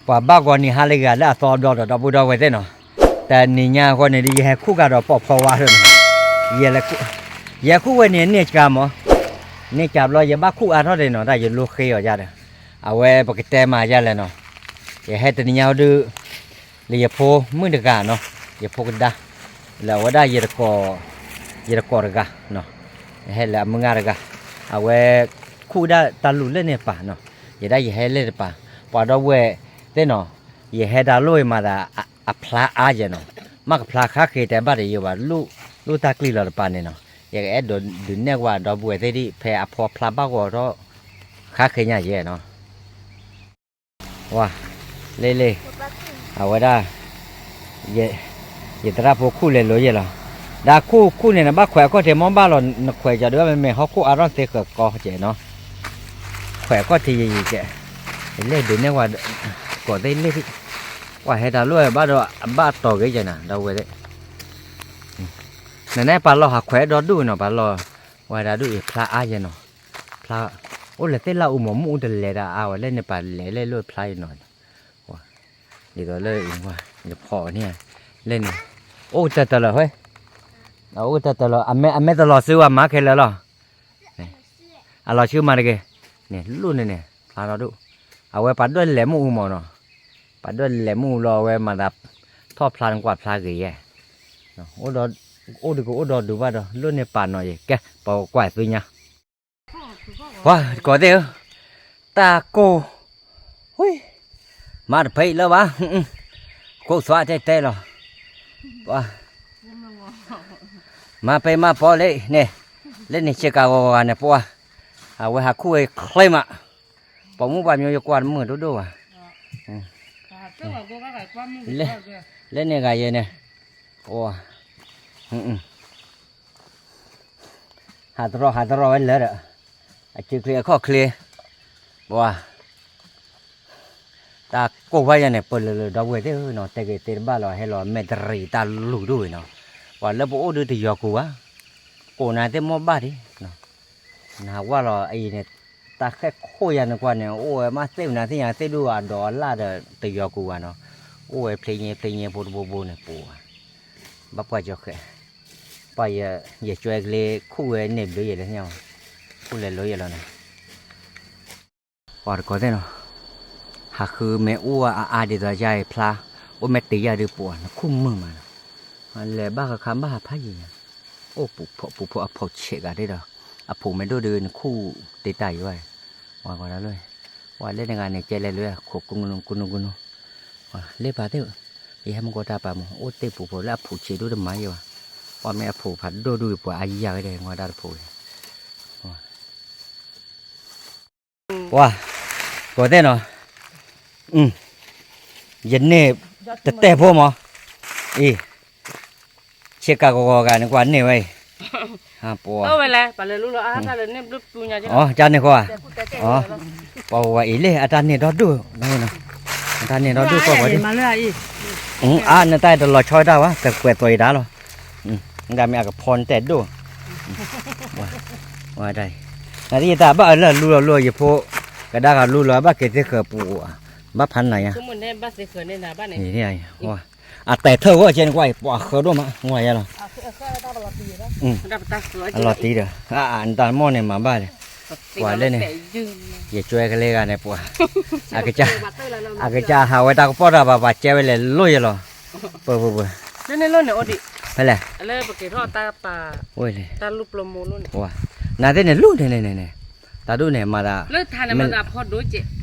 ပှၤဘၣ်ဂီၤနံၤဟါလၢဂၤလၢအသီဘျီဒီး ဒီပုၢ်ဒီဝဲၢ်သ့ၣ်နီၤ, တနံၤညါအဃိန့ၣ် ယဟဲခူၣ်ကဒီးပိာ်ခွါဝါဒီးနီၤ, ယဟဲခူၣ်ဝဲန့ၣ်န့ၢ်စှၤမး, န့ၢ်စှၤဘျီ ယဘၣ်ခူၣ်အါထီၣ်ဒံးနီၤ တၢ်ယလိၣ်ဃ့အီၤယါဒီး, အဝဲပကတဲမၤယါလဲၣ်နီၤ, ယဟဲတနံၤညါဟီဒုး လၢယဖိမုၣ်တဂၤနီၤ, ယဖိကဒါ, လၢအဝဲဒၣ် ယတကိးတဂၤနီၤ, ယဟဲလၢအမုၢ်ဂၤတဂၤ, အဝဲခူၣ်ဒၣ်တၢ်လူၤလၢန့ၣ်ပၤနီၤ, ယဒၣ်ယဟဲလၢတပၤ, ပှၤဒီပုၢ်ဝဲၢ်သ့ၣ်နီၤ, ယဟဲတၢ်လိၣ်အံၤမၤသး အဖျါအါယဲနီၤ, မ့ၢ်ကဖျါခါဃ့တဲဘၣ်တယိာ်ဘၣ်, လိၣ်တၢ်ကျံၤလီၤတပၤန့ၣ်နီၤ, ယကအဲၣ်ဒိးဒုးနဲၣ်ကွၢ်ဒီပုၢ်ဝဲၢ်သ့ၣ်ဒံး ဖဲအဖီဖျါဘၣ်ဂီၤထီၣ် ခါဃ့ညါယဲနီၤ. ဝါ, လ့လ့, အဝဲဒၣ် ယသရၣ်ဖိခူၣ်လဲၤလိၤယဲလီၤ, ဒီးခူၣ်ခူၣ်န့ၣ် နဘၣ်ခွဲးအခီၣ်ထံးမ့ၢ်ဘၣ်လီၤ, နခွဲးကီးဒုး မ့မ့ၢ်ဟီၣ်ခိၣ်အါထီၣ်သ့ဃၢၤကီကဲနီၤ, ခွဲးအခီၣ်ထံးယံၤယံၤကဲ, ယလဲၤဒုးနဲၣ်ဝဲ ကိးသ့ၣ်လ့ၣ်, ပှၤဟဲတၢ်လိၣ်ဘၣ်ဒီး အဘၣ်တီၤဂ့ၤယဲနၤ ဒီပုၢ်ဝဲၢ်သ့ၣ်, နနဲၣ်ပာ်လီၤဟးခွဲးဒီဒူၣ်နီၤ, ပာ်လီၤ ဝဲဒၣ်ဒူၣ်အံၤဖျါအါယဲနီၤ, ဖျါ, အိၣ်လၢသ့ၣ်လၢအူမီၤမုၢ်အူတလဲၤဒၣ်အါဝဲ လၢန့ၣ်ပာ်လဲၤလဲၣ်လိၣ်ဖျါယဲနီၤ, ဒ်သိးလၢ ယဖီၣ်န့ၣ်, လၢန့ၣ်, အိၣ်ကတၢၢ်တၢၢ်လီၤဝဲ, အိၣ်ကတၢၢ်တၢၢ်လီၤ အမဲ အမဲတလီၤစုဝဲမၤခဲလၢာ်လီၤ, အလီၤစုမၤတဂ့ၤ, န့ၣ်လိၣ်န့ၣ်န့ၣ် ဖျါထီၣ်ဒိၣ်, အဝဲပှၤဒွဲၣ်လဲၤမ့ၣ်အူမီၤနီၤ, ပှၤဒွဲၣ်လဲၤမ့ၣ်အူလီၤ အဝဲမၤသး ထီၣ်ဖျါနကွၢ်ဖျါဂ့ၤယဲ, အိၣ်ဒီး, အိၣ်ဒုးကအိၣ်ဒီးဒုးဘၣ်ဒီး လိၣ်န့ၣ်ပာ်နီၤယဲ ကဲ ပကွၢ်သုညါ ပှၤကိးသ့ၣ်ဧၢ, တၢ်ကိၢ်, ဝံ, မၤတဖဲအံၤလၢၤဘၣ်, ကိၢ်သွါတဲတဲလီၤ, ပှၤ, မၤပဲမၤပီလၢန့ၣ်, လၢန့ၣ်ဆ့ကၤဂီၤဂၤန့ၣ်ပှၤ, အဝဲဟးခူၣ်ဝဲချ့မး, ပိာ်မုၣ်ပှၤမၠိယကွၢ်တမုာ်ဒိၣ်ဒိၣ်ဘၣ်, လၢန့ၣ်ဂၤယဲန့ၣ်, ပှၤ ဟးတရီဟးတရီဝဲလၢာ်ဒီး, အစုချ့အခီၣ်ချ့, ပှၤ, တၢ်ကိၢ်ဖးယဲန့ၣ် ပလၢာ်လၢာ်ဒီပုၢ်ဝဲၢ်သ့ၣ်ဧၢနီၤ, တဲက့ၤသ့တဘၣ်လီၤ ဟဲလီၤမဲာ်တရံးတၢ်လူၤဒိၣ်ဝဲနီၤ, ပှၤလၢပအိၣ်ဒုးတယီၤကူၤဘၣ်, ကိးနၤသ့ၣ်မီၢ်ဘၣ်ဒံး, နဟးဝဲလီၤအံၤန့ၣ်, တၢ်ဃဲၣ်ခိၣ်ယၤနကွၢ်န့ၣ် အိၣ်ဝဲမးသ့ၣ်မနုၤသ့ၣ်ညါသ့ၣ်ဒိၣ်အဒီးအလၣ်ဒီးတယီၤကူၤဘၣ်နီၤ, အိၣ်ဝဲဖျ့ညဲဖျ့ညဲဖိတဘိဘိန့ၣ်ပူၤ, ဘၣ်ပှၢ်ကၠီဃဲ, ပှၤယဲ, ယကွဲကလ့ခူၣ်ဝဲန့ၣ်ဘျုးယဲလၢညါ, ခူၣ်လဲၤလိၤယဲလီၤန့ၣ် ပှၤတကိးသ့ၣ်နီၤ, ဟးဃုမ့ၢ်အိၣ်အါအါဒ်သိးယါအံၤဖျါ, အိၣ်မ့ၢ်တ့ယါဒုးပှၤနခူၣ်မုာ်မးနီၤ, လဲၤဘၣ်ဃးခါဘၣ်ဟးဖးယံၤညါ, အိၣ်ပူၤဖီၣ်ပူၤဖီၣ်အဖီၣ်ဆံးဂၤဒ်ဒီး, အဖိးမ့ၢ်ဒိၣ်ဒုးနခူၣ်တ့တၢ်ယံၤဝဲ, ပှၤကွၢ်ဒၣ်လၢ, ပှၤလၢနဂၤန့ၣ်ကဲလဲၤလၢခိး ကနူကနူ, လ့ပာ်သ့ၣ်, ယဟဲမ့ၢ်ကီတၢ်ပာ်မး အိၣ်တ့ၢ်ပူၤဖီၣ်လၢအဖိးဆံးဒိၣ်တမၤယံၤဘၣ်, ပှၤမ့ၢ်အဖိးဖးဒိၣ်ဒုးပှၤအယၤဝဲဒၣ် ကွၢ်ဒၣ်တဖိးဝဲ ပှၤ, ကိးသ့ၣ်နီၤ, ယန့ၢ်တတဲာ်ဖိမး, အံၤ, ဆ့ကၤကဂီၤဂၤန့ၣ်ကွၢ်န့ၢ်ဝဲအံၤ, ပှၤ, အီၤ, ကန့ၢ်ဃီဧါ, ပှၤဝဲအံၤလၢအတၢ်န့ၢ်ဒီဒူၣ်, အတၢ်န့ၢ်ဒီဒူၣ်ကီၢ်ပှၤဒ်, အါနတၢ်တလီၤဆီတၢ်ဝဲ ကကွဲးသိးယတၢ်လီၤ, ဒ်မ့ၢ်အကဖီနတဲာ်ဒိၣ် နသ့ၣ်ယတၢ်ဘၣ်အၢလၢလူလီၤလူယဖိ, ကဒါကလူလီၤဘၣ်က့ၤသ့ဃၢၤပူၤ, ဘၣ်ဖးနၤယါ, အတဲာ်ထၢၣ်ဝဲကဲနကွၢ်အံၤ ပှၤဃၢဒိၣ်မး ဝဲယါလီၤ, အလီၤတံၢ်ဒီး, နတၢ်မီၢ်န့ၣ်မၤဘၣ်လံ, ပှၤလၢန့ၣ်, ယကွဲကလဲဂၤန့ၣ်ပှၤ, အကစၢ်ဟးဝဲတၢ်ကပီၢ်တၢ်ပၤပှၤကဲဝဲလဲၤလိၣ်ယဲလီၤ, ပှၤ, ဖဲလဲၣ် နသ့ၣ်န့ၣ်လူၢ်န့ၣ်န့ၣ်, နသ့ၣ်န့ၣ်လူၢ်န့ၣ်န့ၣ်န့ၣ်, တၢ်ဒိၣ်န့ၣ်မၤသး,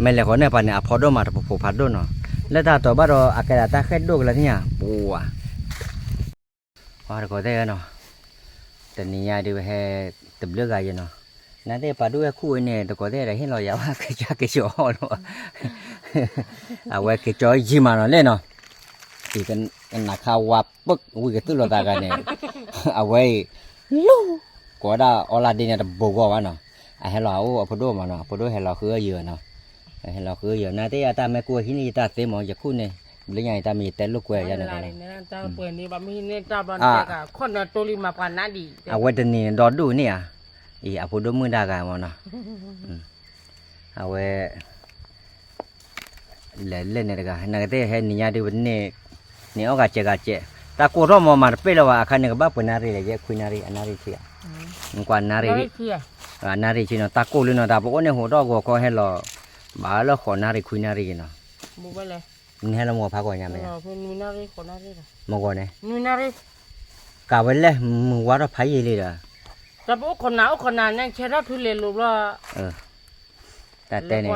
မ့ၢ်လဲၤဃီန့ၣ်ပှၤန့ၣ် အဖီဒိၣ်မးတပဖိးဖးဒိၣ်နီၤ, လၢတၢ်တီၤဘၣ်ဒီးအကဲဒၣ်တၢ်ဃဲၣ်ဒိၣ်ကလၢသ့ၣ်ညါ, ပှၤ, ပှၤတကိးသ့ၣ်နီၤ, တနံၤညါဒ်ဝဲဟဲ, တဘျုးဂၤယဲနီၤ, နသ့ၣ်ပာ်ဒိၣ်ဝဲခူၣ်ဝဲန့ၣ် တကိးသ့ၣ်ဒီးဟ့ၣ်လီၤယၤဝဲကစၢ်ကစီၤအီၣ်လီၤ, အဝဲကစီၤယံၤမးနီၤလဲၣ်နီၤ ကနၣ်ခါဝါပၢၢ်ဝံၤကသူၣ်လီၤသးဂၤန့ၣ်, အဝဲအံၤ, လူၢ်, ကိးဒၣ်အီလၢဒ်န့ၣ်တဘိးဂီၢ်ဘၣ်နီၤ, အဟဲလီၤအအိၣ်အဖိဒိၣ်မးနီၤ အဖိဒိၣ်ဟဲလီၤဃုအယုာ်နီၤ, ဟဲလီၤဃုအယုာ် နသ့ၣ်အတၢ်မ့ၢ်ကိၢ်ဟံးန့ၢ်ယတၢ်သ့မး ယခူၣ်န့ၣ်, ဘျုးညါယတၢ်မ့ၢ်ယတဲလိာ်ကွဲယါန့ၣ်, အဝဲတနံၤဒီဒူၣ်န့ၣ်ဧါ, အံၤအဖိဒိၣ်မုၣ်ဒၣ်ဂၤမးနီၤ, အဝဲ, အဝဲ, လဲၤလဲၣ်န့ၣ်တဂၤ နကသ့ၣ်ဟဲနံၤညါဒုးပန့ၢ် န့ၢ်အီၣ်ဂၤစဲးဂၤစဲး တၢ်ကိၢ်ထီၣ်မးမၤတပ့ၢ်လၢၤဘၣ် အခါန့ၣ်ကဘၣ်ပှဲၤနၣ်ရံၣ်လဲၣ် ယဲၢ်ခွံနၣ်ရံၣ် အနၣ်ရံၣ်ဆံးဧါ, နကွၢ်နၣ်ရံၣ်, အနၣ်ရံၣ်ဆံးနီၤ တၢ်ကိၢ်လၢနီၤ တၢ်ပအိၣ်န့ၣ်ဟိးထီၣ်ဂီၤခီဟဲလီၤ, ဘၣ်လၢဃိးနၣ်ရံၣ်ခွံနၣ်ရံၣ်က့ၤနီၤ, နဟဲလၢမဂီၤဖးကီညါမ့ၢ်, မဂီၤန့ၣ်, ကးဝဲလဲၣ် မုၢ်ဝါထီၣ်ဖးယံာ်လံဒီး, တၢ်ပအိၣ်ခိးနၤအိၣ်ခိးနၤန့ၣ် ဆဲးထီၣ်ထူလ့ၤလိာ်ဘျီ တၢ်တဲန့ၣ်,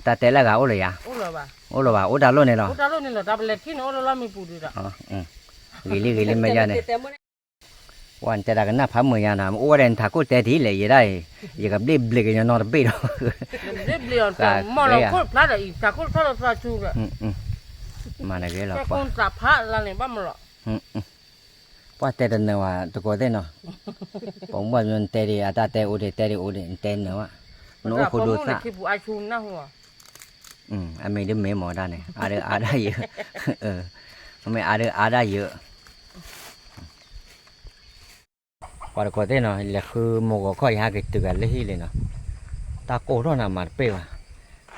တၢ်တဲလၢအဂၤအိၣ်လၢၤယၤ, အိၣ်လၢၤဘၣ်, အိၣ်တၢ်လိၣ်န့ၣ်လီၤ, တၢ်ပလဲၤထံၣ်န့ၣ်အိၣ်လၢလီၢ်မံပူၤဒုးဒီး, ဂ့ၤလံဂ့ၤလံမ့ၢ်ယၤန့ၣ်, ဝဲနတဲတၢ်ကနၣ်ဖးမုာ်ယၤနီၤ အိၣ်ဝဲဒီးနထးခိၣ်တဲတံၢ်လဲၣ် ယဲဒၣ်အံၤ, ယကဘျ့ဘျ့ကညီနီတဘ့ၣ်ဒီး, မၤတဂ့ၤလီၤကွၢ်, ပှၤတဲတနၢၤဝဲတကိးသ့ၣ်နီၤ, ပမ့ၢ်တဲဒံး အတၢ်တဲအိၣ်ဒံး တဲဒံးအိၣ်ဒံး နတဲနၢၤဝဲ, နအိၣ်ခိၣ်ဒိသၣ်, အမ့ၢ်ဒ်မ့ၢ်မၤဒၣ်န့ၣ် အါဒၣ်အါဒၣ်ယၢ, မ့ၢ်အါဒၣ်အါဒၣ်ယၢ, ပှၤတကိးသ့ၣ်နီၤ လဲၤဃုမုၢ်ဂီၤခီၣ် ယဟးက့ၤတုၤဂၤလၢဟံၣ်လံနီၤ, တၢ်ကိၢ်ထီၣ်နၤမၤတပ့ၢ်ဘၣ်,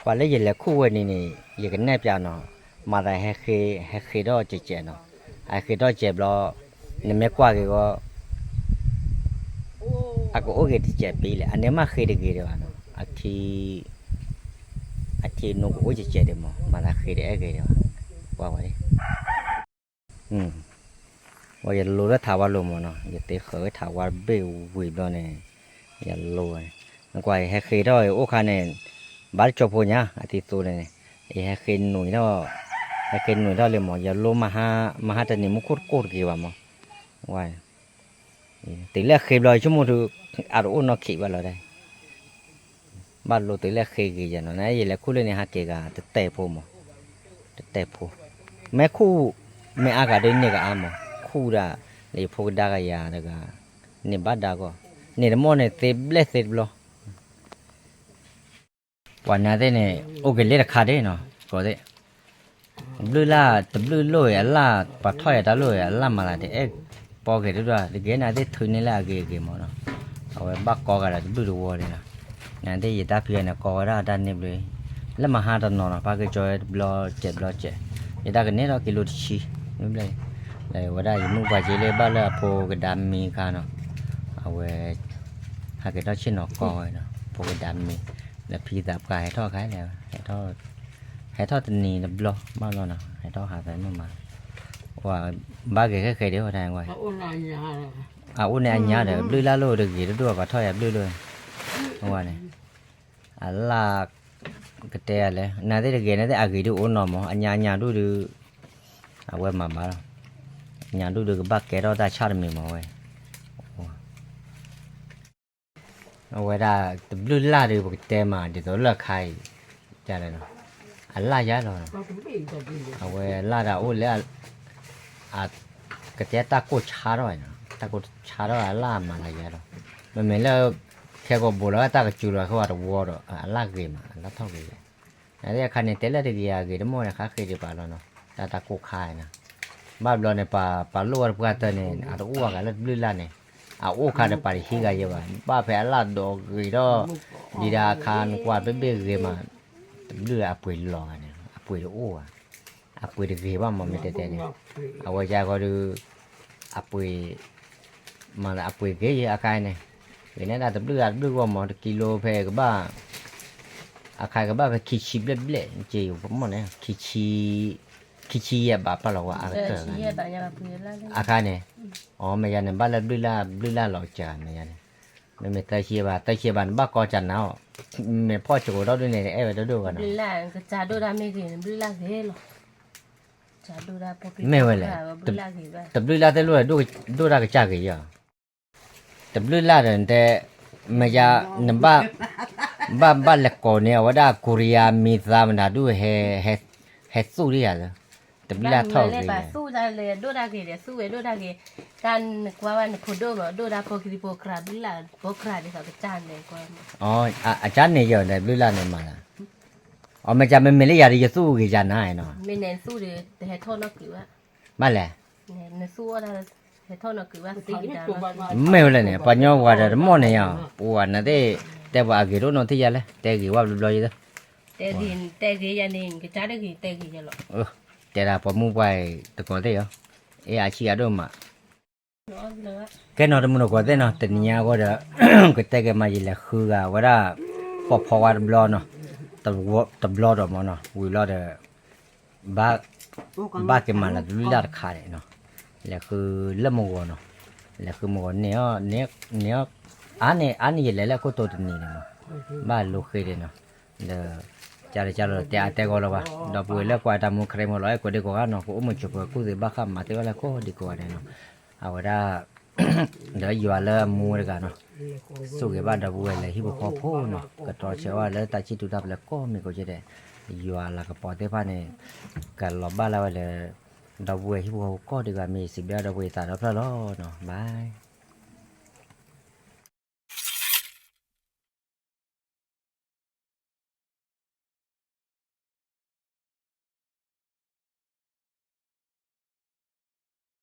ပှၤလၢယလဲၤခူၣ်ဝဲန့ၣ်န့ၣ် ယကနဲၣ်ပၠးနီၤ, မၤသးဟဲဃ့, ဟဲဃ့ထီၣ်စဲးစဲးနီၤ, အဟဲဃ့ထီၣ်စဲးဘျီ, နမ့ၢ်ကွၢ်က့ၤဂီၢ်, အကအိၣ်က့ၤတစဲးပံလဲၣ် အန့ၣ်မးဃ့တဂ့ၤဒံးဘၣ်နီၤ, အထံ အထံနူကအိၣ်စဲးစဲးဒံးမး မၤသးဃ့တအဲၣ်ဂ့ၤဒံးဘၣ်, ကွၢ်ဝဲ ဝဲယလိၤလၢထးဝါလိၤမးနီၤ ယသ့ဃၢၤဝဲထးဝါတဘ့ၣ်ဝံၤဘျီန့ၣ်, ယလိၤဝဲ, နကွၢ်ယဟဲဃ့ထီၣ်ယအိၣ်ခါန့ၣ်, ဘၣ်တကၠိဖိညါ အသံသိန့ၣ်, ယဟဲဃ့နုာ်ထီၣ်, ဟဲဃ့နုာ်ထီၣ်လံမး ယလိၤမဟါတနံၤမူခိၣ်တကိၢ်တဂ့ၤဘၣ်မး, ဝဲ တုၤလၢဃ့ဘျီဆိကမိၣ်ဒုး, အတအိၣ်နီၢ်ခံးဘၣ်လီၤဒၣ်, ဘၣ်လိၤတုၤလၢဃ့ဂ့ၤယနီၤ နယလဲၤခူၣ်လၢန့ၣ်ဟးက့ၤဂၤတတဲာ်ဖိမး, တတဲာ်ဖိ, မ့ၢ်ခူၣ်, မ့ၢ်အါဂၤဒ်န့ၣ်ကအါမး ခူၣ်ဒၣ်, လၢယဖိကဒါကယၤတဂၤ, န့ၢ်ဘၣ်ဒါကီး, န့ၢ်တမီၢ်န့ၣ်သ့ဘျဲၣ်သ့တဘျီ ပှၤနၤသ့ၣ်န့ၣ် အိၣ်က့ၤလၢတခါဒ်နီၤ ကိးသ့ၣ်, ဘျုးလၢ်တဘျုးလိၣ်အံၤ အလၢ်ပှၤထီၣ်ယၤတၢ်လိၣ်အံၤ အလၢ်မၤလၤတအဲၣ်ပီက့ၤတဒွၣ် တဂ့ၤနၤသ့ၣ်ထုးန့ၢ်လၢအဂ့ၤအဂ့ၤမးနီၤ, အဝဲဘၣ်ကီဂၤဒီးတဘျုးတဝီဒ်နီၤ, နၤသ့ၣ်ယတၢ်ဖံးအံၤန့ၣ် ကီဝဲဒၣ်တၢ်န့ၢ်ဘျုး, လၢမဟါတနီၤနီၤ ပၢ်က့ၤကၠီဝဲတဘျီစဲးဘျီစဲး, ယတၢ်ကန့ၢ်ထီၣ်ကံလိတဆံ, မ့ၢ်ဘျဲၣ်, ဝဲဒၣ်ယမုၢ်ပှၤက့ၤလၢဘၣ်လၢအဖိကဒါမံၤခါနီၤ, အဝဲ ဟးက့ၤထီၣ်ဆ့ၣ်နီၤကီဝဲနီၤ ဖိကဒါမံၤ, လၢဖံသးပှၢ်ဟဲထီၣ်ခါလဲၣ်, ဟဲထီၣ်တနံၤတဘျီဘၣ်လီၤနီၤ ဟဲထီၣ်ဟးသးမုၢ်မး, ပှၤဘၣ်ဂ့ၤဃဲဃဲဒံးဝဲတၢ်ကွၢ်, အအိၣ်န့ၣ်အညါဒီး ဘျုးလၢ်လိၣ်တဂ့ၤတဒိၣ်ပှၤထီၣ်ယၤဘျုးလိၣ်, ဝဲန့ၣ်, အလၢ် ကတဲလဲၣ် နၤသ့ၣ်တဂ့ၤ နၤသ့ၣ်အဂ့ၤဒုးအိၣ်နီၤမး အညါအညါဒူၣ်ဒုး, အဝဲမၤဘၣ်လီၤ, အညါဒူၣ်ဒုးကဘၣ်ကဲထီၣ်တၢ်ဆၣ်တမံၤမးဝဲ အဝဲဒၣ်တဘျုးလၢ်ဒီး ပကတဲမး ဒ်သိးလၢခါအံၤ, ဒ်လဲၣ်နီၤ, အလၢ်ယါလီၤ, အဝဲလၢ်ဒၣ်အိၣ်လၢ, ကတဲတၢ်ကိၢ်ဆါထီၣ်, တၢ်ကိၢ်ဆါထီၣ်အလၢ်မၤလၢယါလီၤ, မ့မ့ၢ်လၢ, ခဲကိာ်ဘိးလီၤတၢ်ကစူၤလီၤခဲဝဲတဝီဒီး အလၢ်ဂ့ၤမး အလၢ်ထီၣ်ဂ့ၤယါ, နသ့ၣ်အခါန့ၣ် တဲလၢတဂ့ၤအဂ့ၤတမီၢ်န့ၣ် ခါဃ့ဒံးပာ်လီၤနီၤ, တၢ်တၢ်ကိၢ်ခါနီၤ, ဘၣ်ဘျီန့ၣ် ပာ်လိၣ်ဝဲတပှၢ်တၢၢ်န့ၣ် အတအိၣ်အဂၤလၢတဘျုးလၢ်န့ၣ်, အအိၣ်ခါဒီးပာ်တဟံးဂၤယဲဘၣ် ဘၣ်ဖဲအလၢ်ဒိးဂ့ၤထီၣ်, ဒံးဒၣ်အခါနကွၢ်တဘ့ၣ်ဂ့ၤမး, တဘျုးအပှ့ၤလီၤဂၤန့ၣ် အပှ့ၤတအိၣ်ဘၣ်, အပှ့ၤတဂ့ၤဘၣ်မးမ့ၢ်တဲတဲန့ၣ်, အဝဲယါဃီဒီး, အပှ့ၤ မၤသးအပှ့ၤဂ့ၤယဲအခါန့ၣ်, ဂ့ၤန့ၢ်ဒၣ်တဘျုးဂၤတဘျုးဂီၢ်မး တကံလိဖဲကဘၣ်, အခါကဘၣ်ဖဲခံဆံဘျဲၣ်ဘျဲၣ် က့ၤယိၤပမီၢ်န့ၣ်, ခံဆံယဲၢ်ဘၣ်ပာ်လီၤဝဲအကတၢၢ်, အခါန့ၣ်, အမ့ၢ်ယါန့ၣ် ဘၣ်လၢဘျုးလၢ် ဘျုးလၢ်လီၤစှၤမ့ၢ်ယါန့ၣ်, မ့မ့ၢ်သၢဆံဘၣ် သၢဆံဘၣ်န့ၣ် ဘၣ်ကီကနၤအီၤ, မ့ၢ်ဖီၣ်ကကိးထီၣ်ဒုးန့ၣ် အဲၣ်ဝဲတဒိၣ်ဘၣ်နီၤ, မ့ၢ်ဝဲလဲၣ်, တဘျုးလၢ်သ့ၣ်လိၣ် ဒိၣ်တၢ်ကစၢ်ဂ့ၤယီၤ တဘျုးလၢ်ဒီးတဲ, မ့ၢ်ယါ, နဘၣ်, ဘၣ်ဘၣ်လဲၤကိးန့ၢ်အဝဲဒၣ် ကိရံယါမံၤသးမတၤဒုး, ဟဲသူၣ်ဒံးယၤ, တဘျုးလၢ်ထီၣ်ဂ့ၤ, သူၣ်တၢ်လဲၤဒိၣ်တၢ်ဂ့ၤဒီး သူၣ်ဝဲဒိၣ်တၢ်ဂ့ၤ, တၢ်နကွၢ်ဘၣ်နဖိဒိၣ်မး ဒိၣ်တၢ်ဖိကရံဖိကြၢ်, ဖိကြၢ်ဒ်သိးကစၢ်န့ၣ်ကွၢ်, အကၢ်န့ၣ်ယၤဒီးဘျုးလၢ်န့ၣ်မၤသး, အမ့ၢ်ကၢ်မ့မ့ၢ်လၢယၤဒီးယသူၣ်ဂ့ၤယၤနၤနီၤ, မ့ၢ်န့ၣ်သူၣ်ဒီး တဟဲထီၣ်နီၢ်ကုၤဘၣ်, ဘၣ်လဲၣ် မ့ၢ်ဝဲလဲၣ်န့ၣ် ပှၤညီဝၤဒီးတမီၢ်န့ၣ်ယါ, ပှၤနသ့ၣ်, တဲပှၤအဂ့ၤတအိၣ်နီတထံၣ်ယါလဲၣ်, တဲဂ့ၤဝဲဘျီဘျီယသၢ, တဲဂ့ၤ တဲဂ့ၤယၤန့ၣ် ကစၢ်တဂ့ၤ တဲဂ့ၤယၤလီၤ. တဲဒၣ်ပှၤမုၢ်ပှၢ်တကိးသ့ၣ်ဧၢ, အဲအဆံးအဒိၣ်မး. ကဲနီၤ တမုၢ်နကိးသ့ၣ်နီၤ တနံၤညါအဂီၢ်ဒီး ကတဲက့ၤမး ယလဲၤဃုဂၤဝဲဒၣ် ပိာ်ဖီဝါတဘျီနီၤ, တဘျီဒီးမ့ၢ်နီၤ ဝံၤဘျီဒီး ဘၣ်က့ၤမၤလၢတလုၢ်လၢ်တခါန့ၣ်နီၤ, လဲၤဃုလၢမုၢ်ဂီၤနီၤ, လဲၤဃုမုၢ်ဂီၤန့ၣ် န့ၣ် အါန့ၢ်အါန့ၢ်ယလဲၤလၢခိၣ်တိၤတနံၤန့ၣ်နီၤ, ဘၣ်လိဃ့ဒၣ်နီၤ, ဒီး ကၢ်လၢကၢ်လီၤတဲအါတဲဂီၢ်လီၤဘၣ်, ဒီပုၢ်ဝဲၢ်လၢကွၢ်တၢ်မူခရံာ်မီၤလီၤ အဲၣ်ကိးဒံကိးဂၤနီၤ ကအိၣ်မုာ်ဆိးပၢၤကူၣ်သ့ဘၣ်ဃးမၤသ့ဘၣ်လၢကိးဒံကိးဂၤဒဲးနီၤ, အဝဲဒၣ် ဒီးယွၤလၢအမူတဂၤနီၤ, ဆိၣ်ဂ့ၤဘၣ်ဒီပုၢ်ဝဲၢ်လၢဟံၣ်ဖိဃီဖိနီၤ ကတြီဆၢဝဲလၢတၢ်စံၣ်တူၤတၢ်ပျဲၤကိးမံၤကိးကဲဒဲး, ယွၤလၤကပီၤသ့ၣ်တဖၣ်န့ၣ် ကလီၤဘၣ်လၢဝဲလၢ ဒီပုၢ်ဝဲၢ်ဟံၣ်ဖိဃီဖိကိးဒံကိးဂၤ မ့ၢ်စံးဘျုးဒီပုၢ်ဝဲၢ်သးဒီဖျၢၣ်လီၤနီၤ bye.